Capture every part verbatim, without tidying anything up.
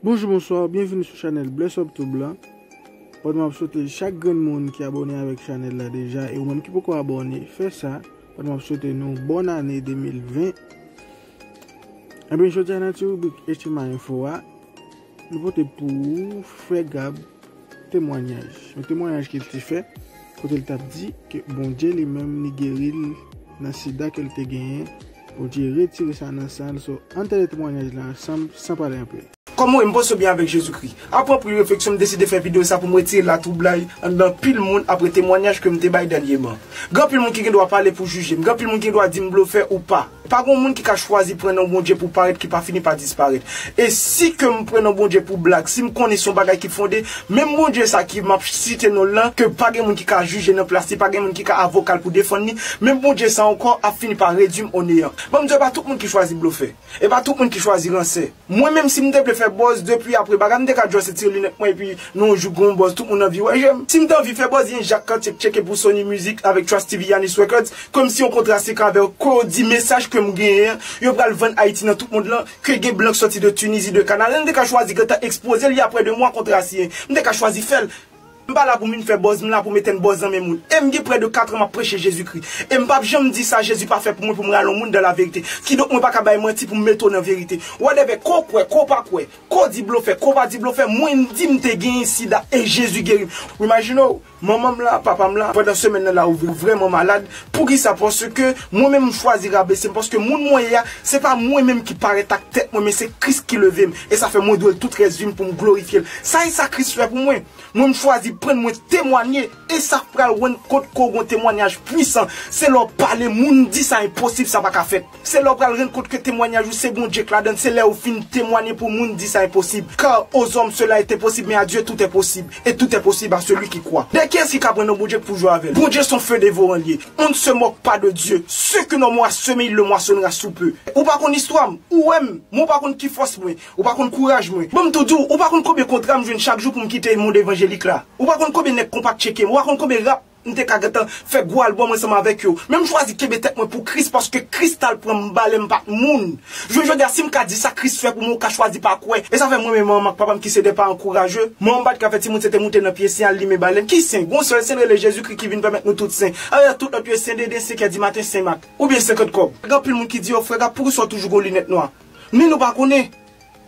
Bonjou, bonswa, byenvini sou chanèl Bless Up Tube la. Pandan m ap swete chak grenn moun ki abòne avèk chanèl la deja, e ou menm ki poko abòne, fè sa. Pandan m ap swete nou bòn ane de mil ven. Ebyen, jodi a nan ti ribrik H M I Info a, nou pote pou ou Frè Gab temwanyaj. Yon temwanyaj ke l te fè, kote l t ap di ke Bondye li menm li geri l nan sida ke l te genyen. Bondye retire sa nan san l. So, ann tande temwanyaj la ansanm, san pale anpil. Kòm mwen, m panse byen avèk Jezikri. Apre anpil refleksyon, m deside fè videyo sa pou m retire latwoublay anndan anpil moun apre temwanyaj ke m te bay dènyèman. Gen anpil moun ki gen dwa pale pou jije m. Gen anpil moun ki gen dwa di m blofè ou pa. Pa gen moun ki ka chwazi pran non Bondye pou parèt ki pa fini pa disparèt. E si ke m pran non Bondye pou blag, si m konnen se yon bagay ki fonde, menm Bondye sa ki m ap site non l lan, ke pa gen moun ki ka jije nan plas li, pa gen moun ki ka avoka l pou defann li, menm Bondye sa ankò ap fini pa redui m o neyan. Ban m di w, e pa tout moun ki chwazi blofè. E pa tout moun ki chwazi ransè. Mwen menm, si m te vle fè buzz depi apre bagay, m te ka just retire linèt mwen epi nan yon jou gen yon buzz, tout moun anvi wè je m. Si m te anvi fè buzz, gen Jak Kantye k tcheke pou Sony Music avèk Trust T V, Yanis Records, kòmsi yon kontra sekrè avè yo, ke yo di mesaj ke m genyen an, yo pral vann Ayiti nan tout mond lan, ke gen blan k sòti de Tinizi, de Kanada, m te ka chwazi gentan ekspoze li apre de mwa kontra siyen. M te ka chwazi fè l. M pa la pou m vin fè buzz, m la pou m etenn buzz nan men moun. E m gen prè de kat an m ap preche Jezikri. E m p ap janm di sa Jezi pa fè pou mwen pou m rale yon moun dans la vérité. Kidonk mwen pa ka bay manti pou m mete w nan verite. Whatever, ke w kwè, ke w pa kwè, ke w di blofè, ke w pa di blofè, mwen m di m te genyen sida e Jezi geri m. Ou imajine w, manman m la, papa m la, pandan semèn nan la ou vrèman malad. Poukisa? Paske mwen menm m chwazi rabese m, paske moun mwen ye a, se pa mwen menm ki parèt ak tèt mwen, men se Kris ki leve m. E sa fè mwen dwe l tout rès vi m pou m glorifye l. Sa e sa Kris fè pou mwen. Mwen, m chwazi prann mwen temwanye. E sa pral rann kont ke w gen yon temwanyaj pwisan. Se lè w pale, moun di sa enposib, sa pa ka fèt. Se lè w pral rann kont ke temwanyaj ou se Bondye k ladan l, se lè w fin temwanye pou moun di sa enposib. Car aux hommes cela est impossible, mais à Dieu tout est possible. Et tout est possible à celui qui croit. De kiyès ki ka pran non Bondye pou jwe avè l? Bondye se yon fe devoran l ye. On ne se moque pas de Dieu. Ce que l'homme aura semé, il le moissonnera sous peu. Ou pa konn istwa m, ou wè m, men w pa konn ki fòs mwen. Ou pa konn kouraj mwen. Ban m tou di w, ou pa konn konbyen kontra m jwenn chak jou pou m kite mond evanjelik la. Ou pa konn konbyen nèg konpa k tcheke m. Ou pa konn konbyen rap m te ka gentan fè gwo albòm ansanm avèk yo. Men m chwazi kenbe tèt mwen pou Kris, paske Kris t al pran m balè, m pa t moun. Jounen jodi a, si m ka di sa Kris fè pou mwen, ou ka chwazi pa kwè. E sa fè mwen menm manman m ak papa m ki se de paran kouraje. Manman m pa t ka fè timoun, se te moute nan pye sen, al limen balèn. Ki sen? Gon sèl sen rele Jezikri ki vin pèmèt nou tout sen. Alò tout lòt yo sen deden, senkè dimaten, sen mak. Oubyen senkant kòb. Gen anpil moun ki di yo, Frè Gab, poukisa w toujou gon linèt nwa? Men nou pa konnen.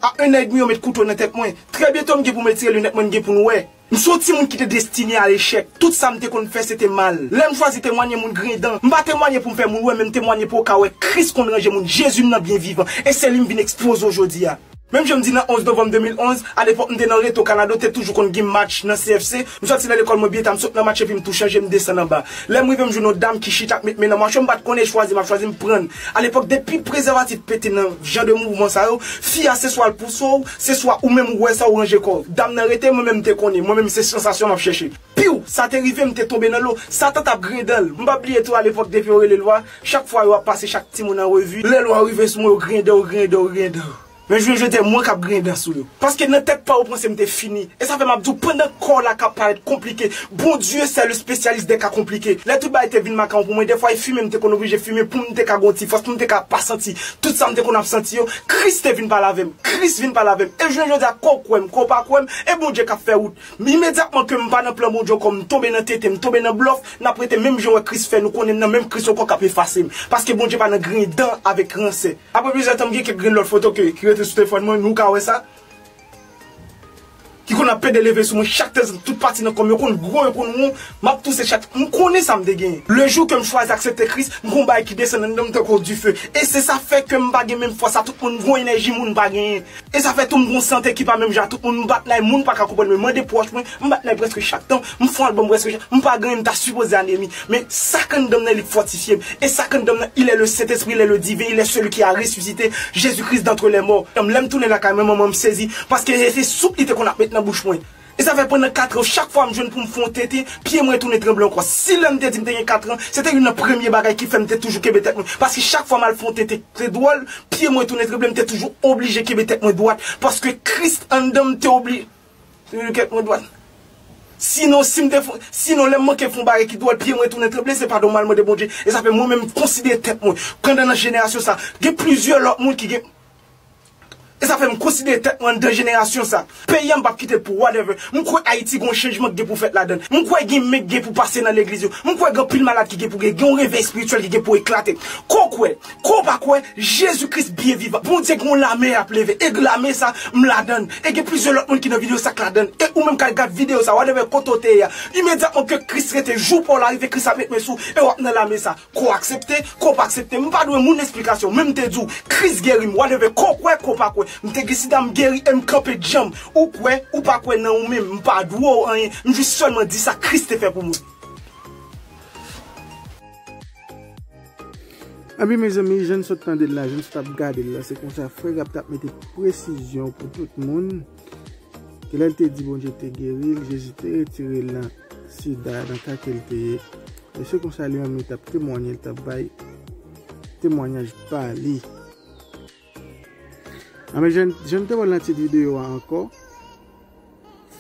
A en an edmi, yo met kouto nan tèt mwen. Trè byento, m gen pou m retire linèt mwen, m gen pou n wè. M se yon timoun ki te destine a lechèk. Tout sa m te konn fè, se te mal. Lè m chwazi temwanye, moun griyen dan. M pa temwanye pou m fè moun wè, men m temwanye pou yo ka wè Kris konn ranje moun. Jezi m nan byen vivan. E se li m vin ekspoze w jodi a. Menm jan m di nan onz novanm de mil onz, alepòk m te nan Reto Kanado, te toujou konn gen match nan C F C. M sòti nan lekòl mwen byen ta, m sot nan match epi m tou chanje, m desann anba. Lè m rive, m jwenn yon dam ki chita ap met men nan mache, m pa t konnen chwazi m ap chwazi, m pran l. Alepòk, depi prezèvatif pete nan jan de mouvman sa yo, fi a se swa l pouse w, se swa ou menm ou wè sa ou ranje kò w. Dam nan rete, mwen menm m te konnen, mwen menm se sansasyon m ap chèche. Piw! Sa te rive, m te tonbe nan lo. Satan t ap griyen dan l. M p ap bliye tou, alepòk, depi yo rele lwa, chak fwa yo ap pase chak timoun an revi, lè lwa rive sou mwen, yo griyen dan, yo griyen dan, yo griyen dan. Men jounen jodi a, mwen k ap griyen dan sou yo. Paske nan tèt pa w, ou panse m te fini. E sa fè m ap di w, pandan kò w la ka parèt konplike, Bondye se le spécialiste des cas compliqués. Lè tout bagay te vin makawon pou mwen, dèfwa e fimen m te konn oblije fimen pou m te ka gen yon ti fòs, pou m te ka pa santi tout sa m te konn ap santi yo. Kris te vin pale avè m. Kris vin pale avè m. E jounen jodi a, ke w kwè m, ke w pa kwè m, e Bondye k ap fè wout. Men imedyatman ke m pa nan plan Bondye ankò, m tonbe nan tenten, m tonbe nan blòf, n ap rete menm jan w wè Kris fè, nou konnen m nan menm Kris ankò k ap efase m. Paske Bondye pa nan griyen dan avèk ransè. Apre plizyè tan, m gen kèk grenn lòt foto ke, ki rete sou telefòn mwen, nou ka wè sa. Ki konn ap pede leve sou mwen chak tèz, tout pati nan kò m, yo konn gwo, yo konn won, m ap touse chak, m konnen sa m te genyen. Le jou ke m chwazi aksepte Kris, m gon bagay ki desann anndan m tankou dife. E se sa fè ke m pa gen menm fòs a tout moun, m gon enèji moun pa genyen. E sa fè tou m gon sante ki pa menm jan a tout moun, m bat nan moun pa ka konprann mwen, mande pwòch mwen, m bat nan prèske chak tan, m fè yon albòm prèske chak, m pa gen anyen, m ta sipoze anemi. Men sa k anndan m nan li k fòtifye m. E sa k anndan m nan, il est le Saint-Esprit, il est le divin, il est celui qui a ressuscité Jésus-Christ d'entre les morts. Lè m tounen lakay mwen, manman m sezi, paske se, se soup li te konn ap met nan bouch mwen. E sa fè pandan katran, chak fwa m jwenn pou m fè yon tenten, pye mwen tounen tranble ankò. Si lè m te di m te gen katran, se te youn nan premye bagay ki fè m te toujou kenbe tèt mwen. Paske chak fwa m al fè yon tenten, se dwòl, pye mwen tounen tranble, m te toujou oblije kenbe tèt mwen dwat. Paske Kris anndan m te obli-, kenbe tèt mwen dwat. Sinon, si m te fon, sinon, lè m manke fè yon bagay ki dwòl, pye mwen tounen tranble, se padon m al mande Bondye. E sa fè mwen menm m konsidere tèt mwen. Pandan nan jenerasyon sa, gen plizyè lòt moun ki gen E sa fè m konsidere tèt mwen anndan jenerasyon sa. Peyi a m p ap kite l pou whatever. M kwè Ayiti gon chanjman ki gen pou fèt ladan l. M kwè gen men ki gen pou pase nan legliz yo. M kwè gen anpil malad ki gen pou geri, gen yon revèy espirityèl ki gen pou eklate. Ko w kwè, ko w pa kwè, Jezi Kris byen vivan. Bondye gen yon lame l ap leve. E lame sa, m ladan l. E gen plizyè lòt moun ki nan videyo sa k ladan l. E ou menm k al gad videyo sa, whatever kote w te ye a. Imedyatman ke Kris rete, jou pa w la rive, Kris ap met men sou w, e w ap nan lame sa. Ko w aksepte, ko w pa aksepte, m pa dwe moun esplikasyon. Men m te di w, Kris geri m, whatever, ko w kwè, ko w pa kwè. M te gen sida, m geri e m kanpe djanm. Ou kwè, ou pa kwè nan ou menm, m pa dwe w anyen. M jis sèlman di sa Kris te fè pou mwen. Anben, mezanmi, jan n sot tande l la, jan n sot ap gade l la, se konsa frè Gab t ap mete presizyon pou tout moun. Ke lè l te di Bondye te geri l, Jezi te retire l nan sida, nan ka ke l te ye. E se konsa li menm li t ap temwanye, li t ap bay temwanyaj pa li. Anben, jan, jan m te wè l nan tit videyo a ankò,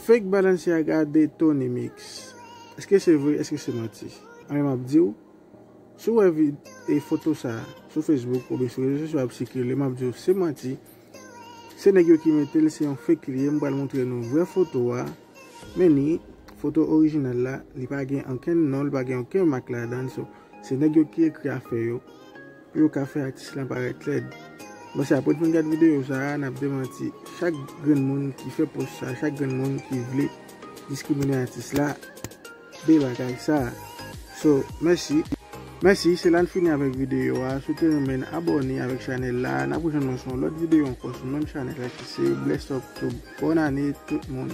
fake Balenciaga detone mix. Èske se vre? Èske se manti? Anben, m ap di w, si w wè vid-, e foto sa a sou Facebook oubyen sou rezo sosyo ap sikile, m ap di w se manti. Se nèg yo ki mete l, se yon fake li ye. M pral montre nou vrè foto a. Men ni foto orijinal la, li pa gen okenn non, li pa gen okenn mak ladan l. So, se nèg yo ki ekri afè yo pou yo ka fè atis lan parèt lèd. Bon, se apre n fin gad videyo sa a, n ap demanti chak grenn moun ki fè pòs sa, chak grenn moun ki vle diskrimine atis la de bagay sa. So, mèsi. Mèsi, se la n fini avèk videyo a. Si w te renmen n, abòne avèk chanèl la. N ap rejwenn nou sou yon lòt videyo ankò sou menm chanèl la ki se Bless Up Tube. Bòn ane tout moun.